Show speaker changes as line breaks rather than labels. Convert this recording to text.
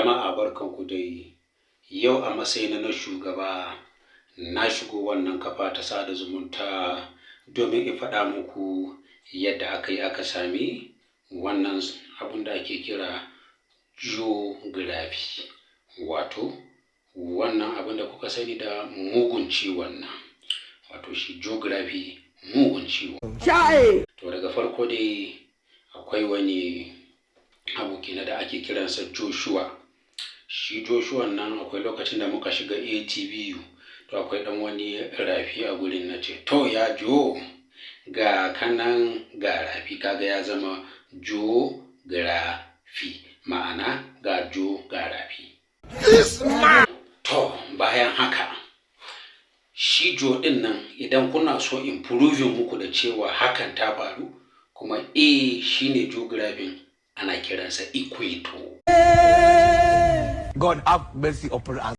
Jama'a, barkanku dai. Yau a matsayina na shugaba na shigo wannan kafa ta sada zumunta domin in faɗa muku yadda aka yi aka sami wannan abun da ake kira geography, wato wannan abun da kuka sani da mugun ciwon nan, wato shi geography, mugun ciwo. To, daga farko dai akwai wani abokina da ake kiransa Joshua. Shi Joshua nan, akwai lokacin da muka shiga ATBU, to akwai ɗan wani rafi a gurin. Na ce, "To ya Jo, ga kanan ga rafi, kaga ya zama geography, ma'ana ga Jo ga rafi." To, bayan haka shi Jo ɗin nan, idan kuna so in proving muku da cewa hakan ta faru kuma a shine geography, ana kiransa equator.
God have mercy upon us.